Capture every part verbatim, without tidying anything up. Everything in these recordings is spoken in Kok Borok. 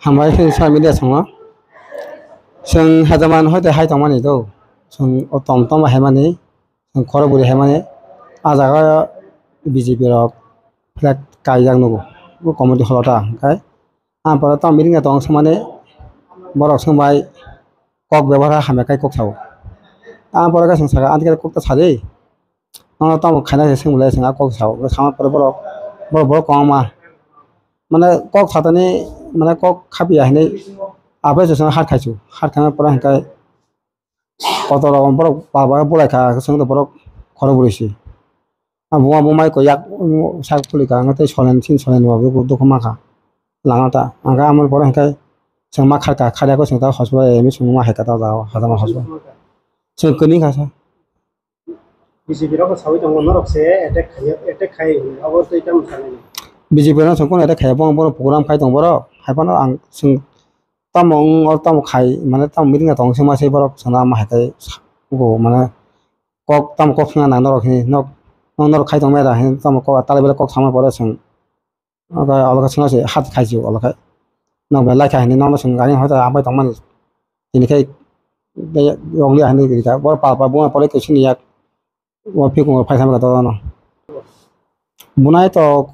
Hambai chwng sal media songo. Chwng hejaman hoite hai tongmani do. Chwng o tom tom haimani. Chwng khorok bwrwi haimani. A jaga B J P rok flag kaijak nugo. O committee holo ta hwnkhe. Ang pore tamo meeting tong swngmani. Borok swngbai kok bebhar hamya khai kok sao. Ang pore khe chwng sakha, "Ang kok ta sadi." Nono tamo khaina se swngmani chwng a kok sao. Sama pore borok, borok, borok kwbangma. Mane kok satani, mane kok khapiya hinwi aphai se chwng hat khaisu. Hat khaina pore hwnkhe kotor rok borok baba bulai kha, chwng borok khorok bwrwi se. A buma bumai ko yak sak puli ka, tei solen sin solen bo dukhu ma kha. Lama ta, ang khe amoni pore hwnkhe chwng ma kharka, kharya khe chwng ta hospital emi chwng ma hai kha ta jao, Hadama hospital. Chwng kwni kha sa. B J P rok sawi tongo, norok se attack khai, attack khai hwnwi, abo tei tamo sanai. B J P no chwng kono attack khaiya, bono, bono program khai tongo borok, hai phano ang chwng tamo wng, o tamo khai, mane tamo meeting tong se ma se borok chwngno ama hai khai sa-, go, mane kok tamo kok swngna nang norok hini, nok, nok norok khai tong mera hini, tamo kok tala belai kok sama pore chwng. Oke, olo khe chwngno se hat khai si olo khe. Nok belai kha hini, nono chwng gari hoita abai tong mani. Tini khai yokli hini rika, bor pal pal buma pore khe sini yak. O phikung rok phai thangma khe dono. Bunai to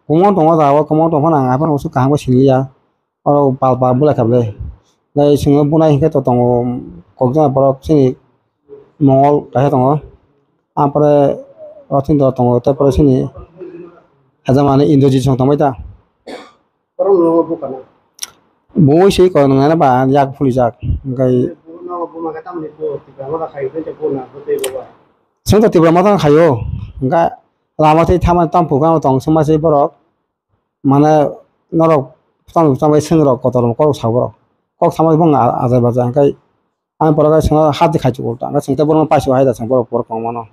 kwmao tongo da, o kwmao tong phano ang aphano usuk kaham khe siliya. Oro pal pal bulai kha ble. Lai swngo bunai hinkhe to tongo kokjana borok chini mongol kaisa tongo. Ampore o chini dora tongo, tei pore chini hajamani Indrajit song tongbai ta. Borok no bukana. Bo se ko nang na ba yak phuli jak. Hingkai no buma ka tamni ko Tipra Motha khai ko te ko na ko te baba. Song to Tipra Motha khai o. Hingka lama tei thama tam phu ka tong suma se borok. Mane norok tam tam bai seng rok kotor kok sa borok. Kok sama bong ajai bajai hingkai. Ang pora ka song hati khai chu ulta. Hingka song te borok paisa hai da song borok borok kong mano.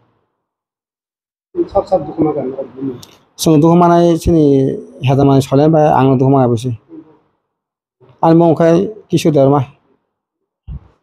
Sab sab dukhu ma gana bini. Chwng dukhu manai chini hejamani solen bai ang dukhu manai bisi. Ani mung khe Kisu Debbarma.